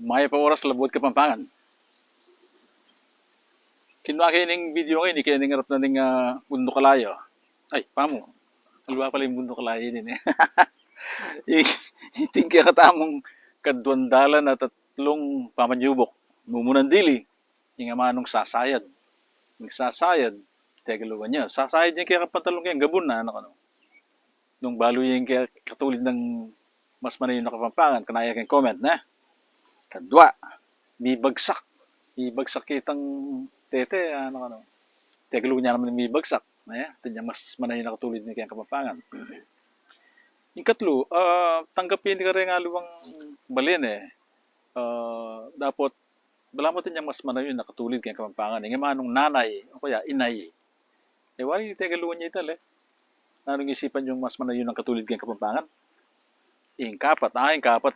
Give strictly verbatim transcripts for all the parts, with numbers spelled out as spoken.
Mayap a oras, Labuad Kapampangan. Kinua ke ning video ngeni keni king arap na ning, ah, Bunduk Kalayo. Ay, pamu. Aliwa pala ing Bunduk Kalayo ini, e. I-, iting kekatamung kaduang dalan at atlung pamanyubuk. Mumunan dili, ing amanung sasayad. Ing sasayad, Tegalugan ya. Sasayad ya ing kekapantalung keng gabun na, anak, anu. Nung balu ye ing kekatulid nang mas manayun a Kapampangan, kanaya keng comment, ne? Kadua, mibagsak. Mibagsak itang tete, anak, anu. Tegalugan ya naman ing mibagsak, ne? Atin yang mas manayun a katulid na keng Kapampangan. Ing katlu, ah, tanggapi ne kareng aliwang balen, e. Ah, dapot, balamu atin yang mas manayun a katulid keng Kapampangan. Ing amanung nanay, o kaya inay. E, wari Tegalugan ya ita, le. Nanung isipan yung mas manayun a katulid keng Kapampangan? Ing kapat, ah, ing kapat.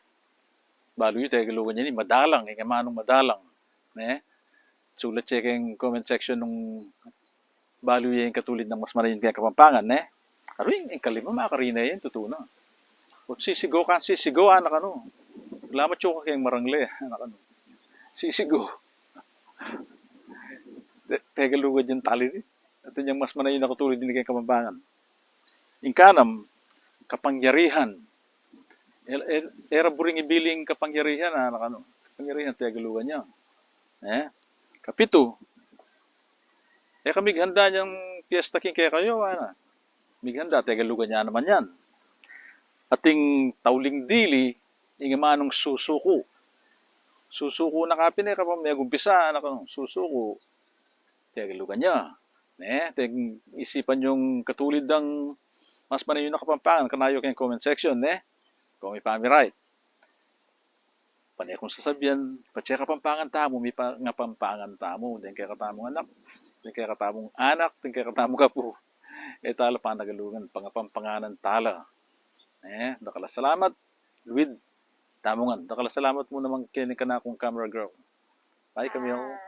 Balu yu Tegalugan ya ini, madalang, ing amanung madalang, ne? Sulat ye keng comment section nung balu ye ing katulid nang mas manayun keng Kapampangan, ne? Aru, ing kalima, makarina ya, tutu na. O, sisigo ka, sisigo, anak, anu. Ala matsu ka keng marangle, anak, anu. Sisigo. Te-, Tegalugan yang tali ini. Atin yang mas manayun a katulid ini keng Kapampangan. Ing kanam, kapangyarihan. E, e, e ra buring ibilin kapangyarihan, anak, anu. Kapangyarihan, Tegalugan ya. E? Kapitu, e ka mighanda neng piesta king kekayu, ana. Mighanda, Tegalugan ya naman yan. Ating tauling dili, ing amanung susuku. Susuku na ka pin, e ka pa megumpisa, anak, anu, susuku. Tegalugan ya. Ne? Ating isipan yung katulid nang mas manayun a Kapampangan, kanaya keng comment section, ne? Kung ipamirait. Pane kung sasabian, patse Kapampangan tamu, mipangapampangan tamu, deng kekatamung anak, deng kekatamung anak, deng kekatamung apu. E tala panagalugan, pangapampanganan tala. E, dakal a salamat, Luid Damungan. Dakal a salamat mu naman keni kanakung camera girl. Bye, kami ho.